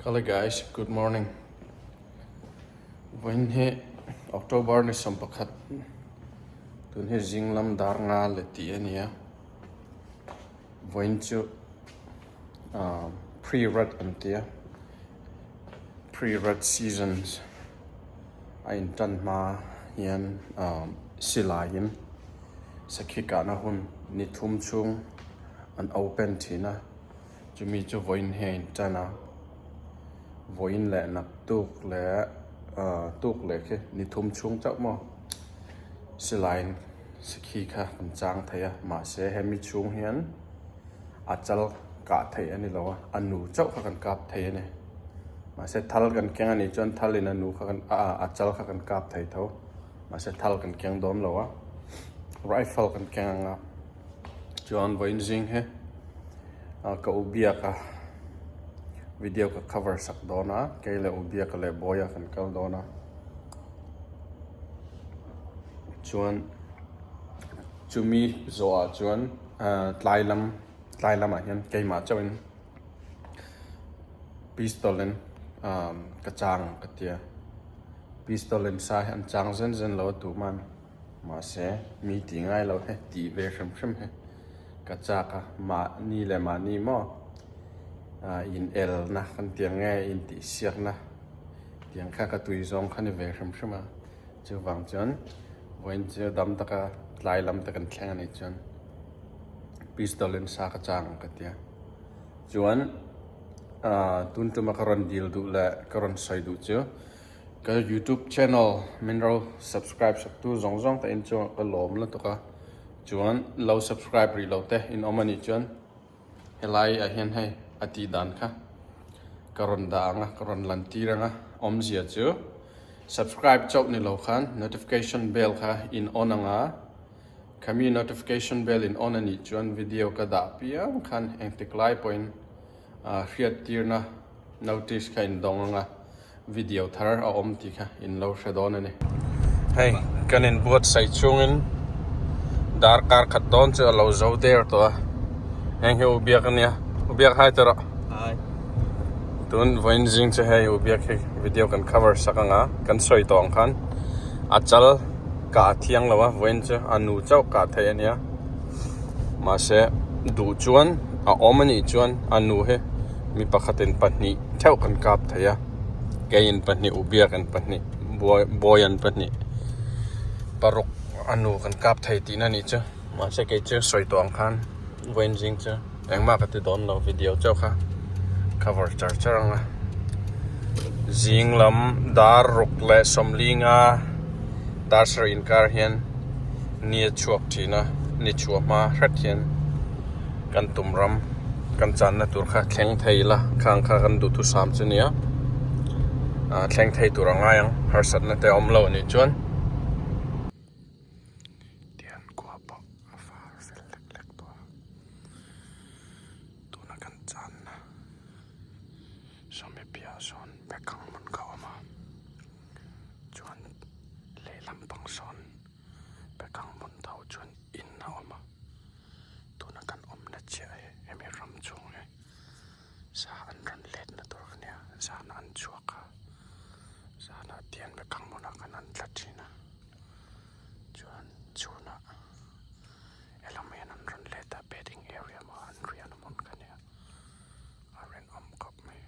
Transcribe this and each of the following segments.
Hello guys, good morning. Vawiin hi October ni 11 tun hi zing lam dar nga leh tih a ni a. Vawiin chu ah pre-rat an ti a, pre-rat seasons a intan hma hian ah silaiin sakhi kahna hun ni thum chhung an open thin a. Chumi chu vawiin hi a intan a, vawiin leh nak tuk leh ah tuk leh khi ni thum chhung chauh maw silaiin sakhi kha kan chang thei a mahse hemi chhung hian a chal kah theih a ni lo a a nu chauh kha kan kap thei a ni mahse thal kan keng a nih chuan thal in a nu kha kan ah a chal kha kan kap thei tho mahse thal kan keng dawn lo a rifle kan keng ang a. Chuan vawiin zing hi ka u biak a video ka cover sak dawn a kei leh u biak leh bawiha kan kal dawn a chuan chumi zawh ah chuan tlai lam tlai lamah hian keimah chauhin pistol in ka chang ka tia pistol in sa hi an chang zen zen lo a tuhman. Mahse, mi tih ngai lo he, tih ve hrim hrim he ka chak a, mahni leh mahni maw in elna kan tih ang nge in tih siakna tiang kha ka tui zawng kha ni ve hrim hrim a, chuvang chuan vawiin chu dam taka tlai lam te kan thleng a nih chuan pistol in sa ka chang ang ka ti a, chuan tun tuma ka rawn dil duh leh ka rawn sawi duh chu. Ka youtube channel min ro subscribe sak tu zawng zawng te in chuan ka lawm lutuk a chuan lo subscribe rih lo te in awm anih chuan helai ah hian hei a tih dan kha ka rawn dah ang a ka rawn lan tir ang a awmzia chu subscribe chauh ni lo khan notification bell kha in on ang a khami notification bell in on anih chuan video ka dah piang khan engtik lai pawhin hriat tirna notice kha in dawng ang a. Video thar a awm tih kha in lo hre dawn a ni. Hei kan in buatsaih chungin darkar khat dawn chu a lo zo der tawh a, heng hi Ubiak a nia, Ubiak hai tawh rawh. Hai. Tun vawiin zing chu hei Ubiak hi video kan cover sak ang a, kan sawi tawh ang khan a chal kah a thiang lo a, vawiin chu a nu chauh kah theih a nia. Mahse duh chuan a awm a nih chuan a nu hi mi pakhatin pahnih theuh kan kap thei a keiin pahnih ubiakin pahnih bawian pahnih paruk a nu kan kap thei tihna a nih chu mahse kei chu sawi tawh ang khan vawiin zing chu engmah ka ti dawn lo video chauh kha cover char char ang a zing lam dar ruk leh sawmlinga dar sarih inkar hian ni a chhuak thin a ni chhuah hma hret hian. Kan tum ram kan channa tur kha thleng thei ila khang kha kan duhthusam chu nia ah thleng thei tur a ngai ang harsatna te a awm lo a nih chuan tian khua pawh a var fel lek lek tawh a tuna kan channa sawmi piahah sawn bekang hmun kha a awm a chuan lehlam pang sawn bekang hmun tho chuan in a awm a. Tuna kan awmna chiah hi hemi ram chhung hi sa an rawn letna tur a nia zana an chhuak a zana tian vek ang hmunah khan an tla thin a chuan chhunah helam hian an rawn let a bedding area maw an riahna hmun kha nia a rinawm khawp mai.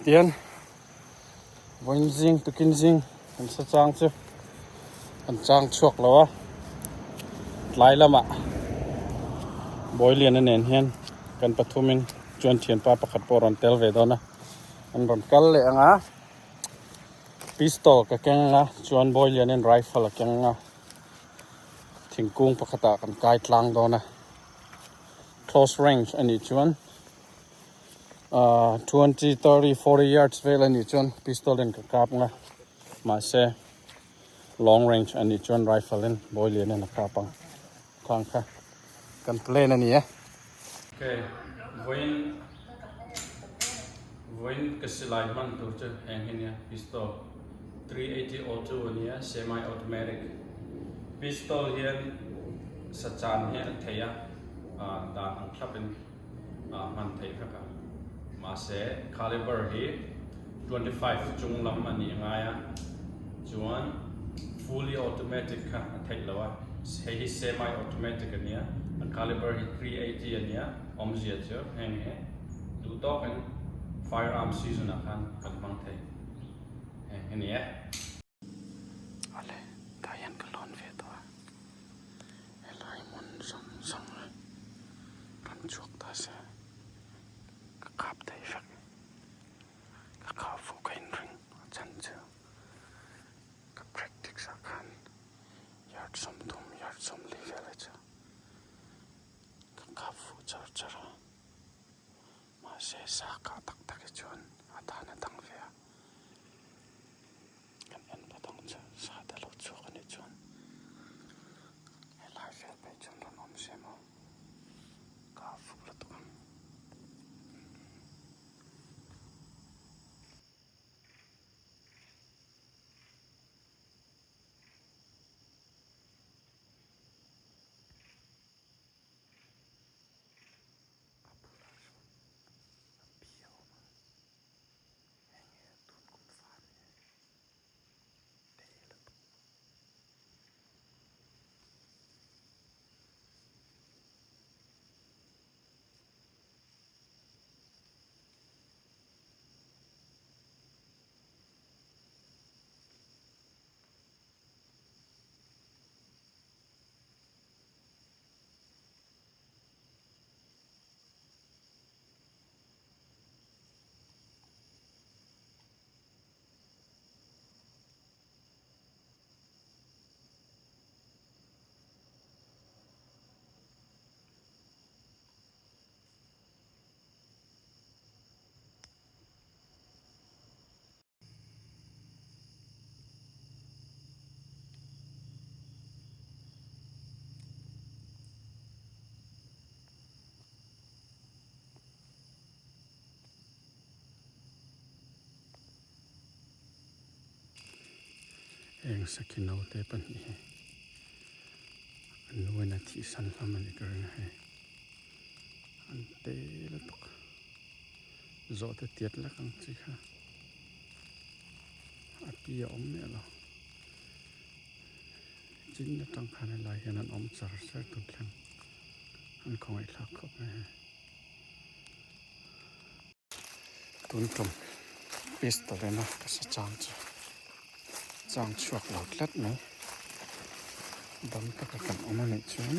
Tian. Vawiin zing tukin zing kan sa chang chu kan chang chhuak lo a, tlai lamah Bawiliana nen hian kan pathumin chuan thianpa pakhat pawh a rawn tel ve dawn a, an rawn kal leh ang a, pistol ka keng a chuan Bawilianin rifle a keng a, thingkung pakhatah kan kai tlang dawn a, close range a nih chuan. Ahh 20, 30, 40 yards vel a nih chuan pistol in ka kap nga mahse long range a nih chuan rifle in bawi lian in a kap ang khang kha kan plan a ni e. Okay, vawiin vawiin ka silai hman tur chu heng hi nia pistol 380 auto a nia semi automatic pistol hian sachan hi a thei a ah dan ang thlap in. ah hman theih vek a, mahse caliber hi 25 chung lam a nih ngai a, chuan fully automatic kha a theih loh a, hei hi semi automatic a nia, a caliber hi 380 a nia, awmzia chu heng hi duh tawkin firearm season ah khan kan hmang thei heng hi a ni e. Awle, tah hian ka lawn ve tawh a, helai hmun zawng zawng a rawn chhuak ta se ka kap thei vek, ka kap fuh ka inring a chhan chu ka practice ah khan yard 30 yard 40 vel hi chu ka kap fuh char char a, mahse sa kah tak tak hi chuan a dan a dang ve a. Kan en phawt ang che sa te lo chhuak a nih chuan helai vel phei chuan rawn awm se maw ka fuh lutuk ang. A bulah sawn a pi a awm a. Heng hi tun kum fa a ni e te lutuk. Heng sakhi naute pahnih hi an nuaina thihsan hlawm a ni ka ring a hei an te lutuk zawhte tiat lek ang chi kha a pi a awm miah lo chin atang khan helai hian an awm char char tun thleng an khawngaihthlak khawp mai hei. Tun tum pistol ena ka sa chang chu chang chhuak lo tlat mai dam taka kan awm a nih chuan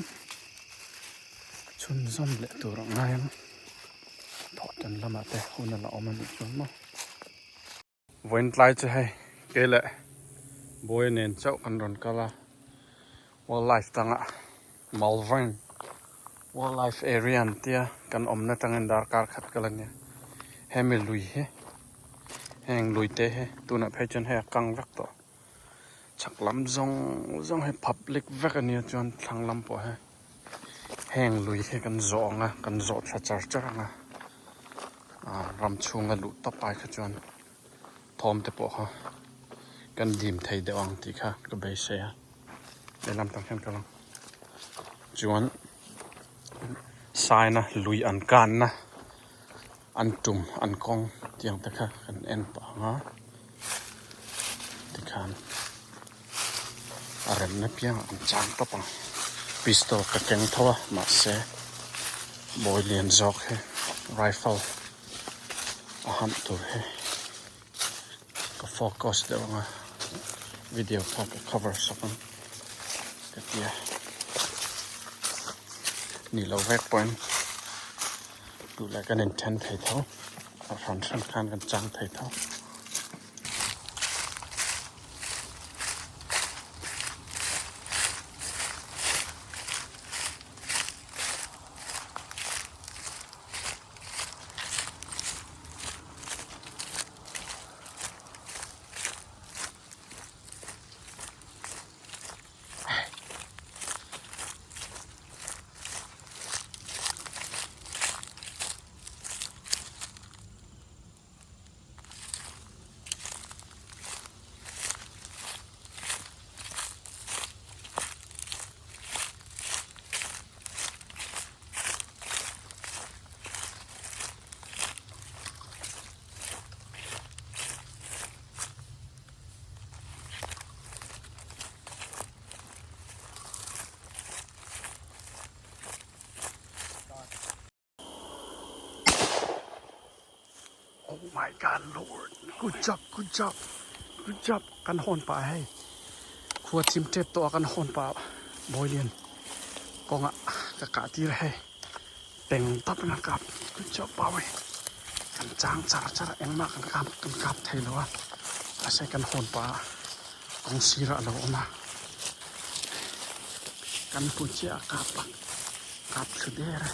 chhunzawm leh tur a ngai ang thawhtan lamah te hun a la awm a nih chuan maw. Vawiin tlai chu hei kei leh Bawiha nen chauh kan rawn kal a, wildlife dangah Malvern wildlife area an tia kan awmna atangin darkar khat kal a nia, hemi lui hi heng lui te hi tunah phei chuan hei a kang vek tawh, chhak lam zawng zawng hi public vek a nia chuan thlang lam pawh hi heng lui hi kan zawh ang a kan zawh thla char char ang a. Ah ram chhunga luh tawp ai kha chuan thawm te pawh kha kan dim thei deuh ang tih kha ka beisei a lehlam tang hian ka lang chuan saina lui an kanna an tum an kawng tiang te kha kan en pah ang a tikhan a remna piangah an chang tawp ang pistol ka keng tho a mahse bawi lian zawk hi rifle a hamh tur hi. Ka focus deuh ang a, video kha ka cover sak ang ka ti a. Ni lo vek pawhin duh leh kan inthen thei tho, a hran hran khan kan chang thei tho. Oh my God Lord good job good job good job kan hawn pah hei khua thim tep tawh a kan hawn pah Bawilian kawngah ka kah tir hei peng tap in a kap good job Bawi kan chang char char a engmah kan kap kan kap thei lo a mahse kan hawn pah a kawng sirah a lo awm a kan hmu chiah a kap a kap thlu der a.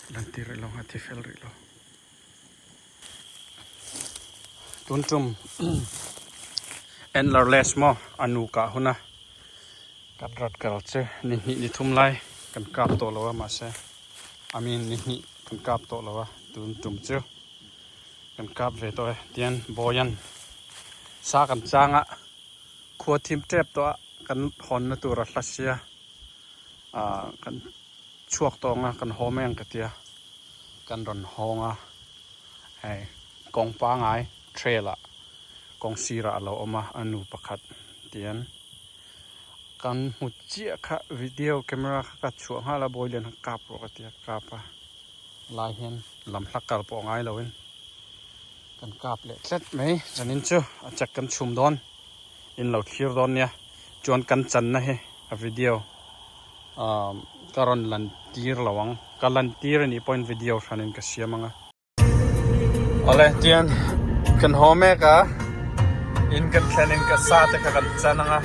Lan ti rih lo a thi fel rih lo. Tun tum antlerless maw a nu kah hun a kan rawn kal che ni hnih ni thum lai kan kap tawh lo a mahse I mean ni hnih kan kap tawh lo a tun tum chu kan kap ve tawh e tian bawian sa kan chang a khua thim tep tawh a kan hawnna tur a hla sia ah kan chhuak tawh ang a kan haw mai ang ka tia kan rawn hawng a hei kawng pangai trail ah kawng sirah a lo awm a a nu pakhat tian kan hmu chiah kha video camera kha ka chhuah nghal a bawilian kha kap rawh ka tia kap a lai hian lam hla kal pawh ngai lo in kan kap leh tlat mai zanin chu a check kan chhum dawn in lo thlir dawn nia chuan kan channa hi a video ah ka rawn lan tir lo ang ka lan tir anih pawhin video hranin ka siam ang a. Awle tian kan haw mek a in kan thlen in ka sa te kha kan chan ang a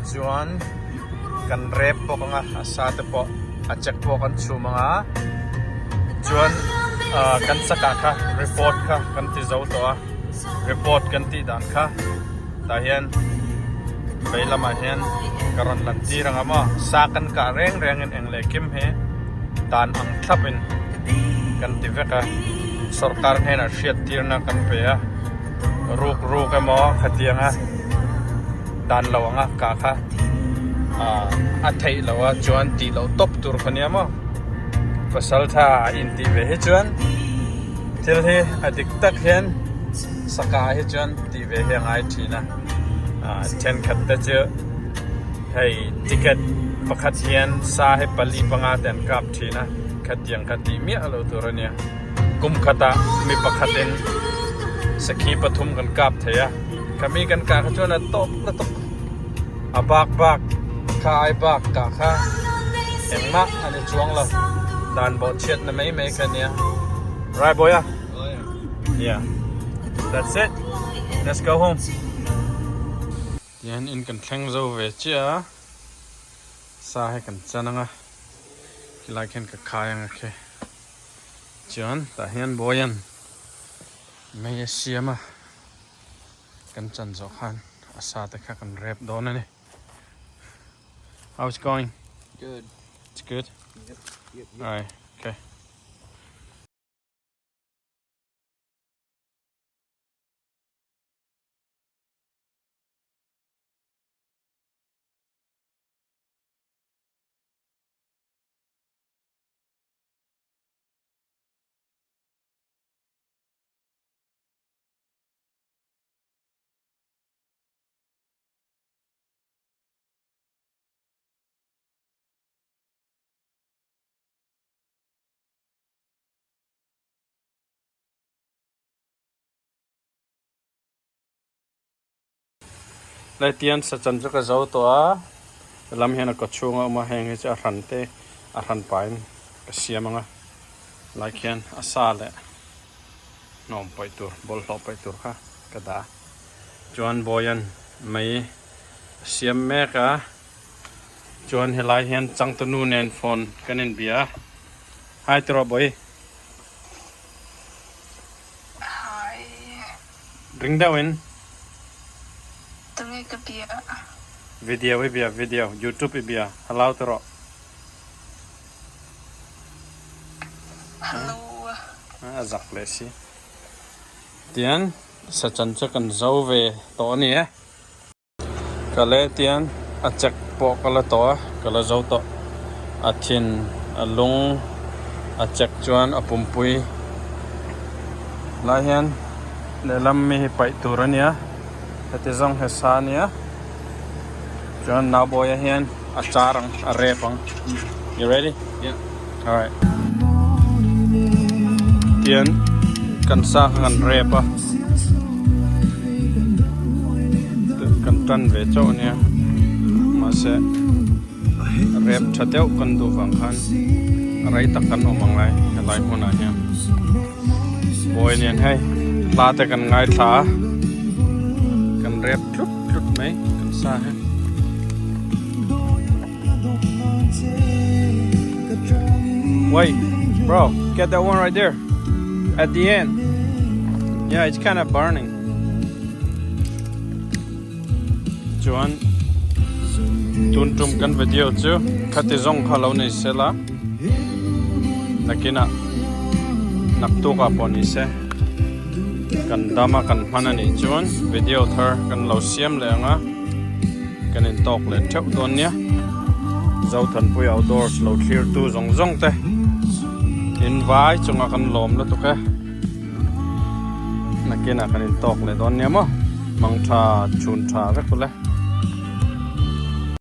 chuan kan rep bawk ang a a sa te pawh a check pawh kan chhum ang a chuan ah kan chakah kha report kha kan ti zo tawh a report kan tih dan kha tah hian vei lamah hian ka rawn lan tir ang a maw sa kan kah reng reng in eng leh kim hi dan ang thlap in kan ti vek a sorkar hnenah hriat tirna kan pe a ruk ruk emaw khatiang a dan lo anga kah kha ah a theih loh a chuan tih loh tawp tur kha nia maw pasal tha a intih ve hi chuan thil hi a dik tak hian saka ah hi chuan tih ve hi a ngai thin a ah thenkhat te chu hei ticket pakhat hian sa hi pali panga te an kap thin a khatiang kha tih miah loh tur a nia kum khatah mi pakhatin sakhi pathum kan kap thei a khami kan kah kha chuan a tawp lutuk a bak bak kha ai bak kah kha engmah a ni chuang lo dan bawhchhiatna mai mai kha a nia right boy a yeah that's it let's go home tihian in kan thleng zo ve chiah a sa hi kan chan ang a khilai khian ka khai ang a khi chuan tah hian bawian mei a siam a. Kan chan zawh khan a sa te kha kan rep dawn a ni. How's it going? Good. It's good? Yep, yep, yep. Alright, okay. Lai tian sachan chu ka zo tawh a, helam hian a kaw chhung a awm a, heng hi chu a hran te a hran pahin ka siam ang a, lai khian a sa leh hnawm paih tur bawlhhlawh paih tur kha ka dah a, chuan Bawian mei a siam mek a, chuan helai hian changtunu nen phone kan inbia a, Hi tiraw Bawi. Hi. Ring deuh in. Tunge ka bia? Video i bia video youtube i bia hello ti rawh. Hello. A zak leh si. Tian sachan chu kan zo ve tawh a ni e. Ka leh tian a chek pawh ka la tawh a, ka la zo tawh. A thin, a lung, a chek chuan a pumpui lai hian lehlam mi hi paih tur a nia, heti zawng he sa a nia. Chuan Naubawiah hian a char ang, a rep ang. You ready? Yeah. Alright. Tian kan sa kha kan rep a. Kan tan ve chauh ania. Mahse rep tha deuh kan duh vang khan rei tak kan awm ang lai helai hmunah hian. Bawi nen hei hla te kan ngaithla a. Kan rep tlut tlut mai kan sa hi. Wait, bro, get that one right there at the end. Yeah, it's kind of burning. Chuan tun tum kan video chu khati zawng kha lo nei sela nakinah naktukah pawh ni se kan dama kan hman a nih chuan video thar kan lo siam leh ang a. Kan in tawk leh theuh dawn nia. Zothanpui outdoors lo thlir tu zawng zawng te in vai chunga kan lawm lutuk e. Nakinah kan in tawk leh dawn nia maw. Mangtha chhun tha vek ule.